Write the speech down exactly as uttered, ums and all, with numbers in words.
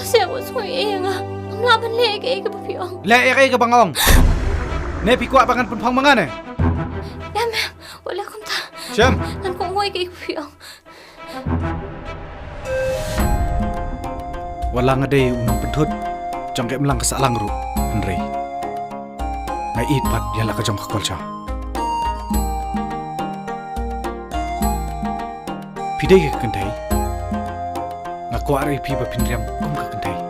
Seh, wat sngew ïa nga. Ngam lah ban leh kaei kaba phi ong. Leh ïa kaei kaba nga ong. Ne phi kwah ba ngan pynphang ma nga ne? Em, em, wat leh kumta. Shem. Ngan kohnguh ïa kaei kaba phi ong. Wat la nga dei u nongpynthut jong ka imlang ka sahlang ruh, hynrei nga ïeit pat ïa la ka jong ka culture. Phi dei ka kynthei. Nga kwah ruh ïa phi ba phin riam kum ka kynthei.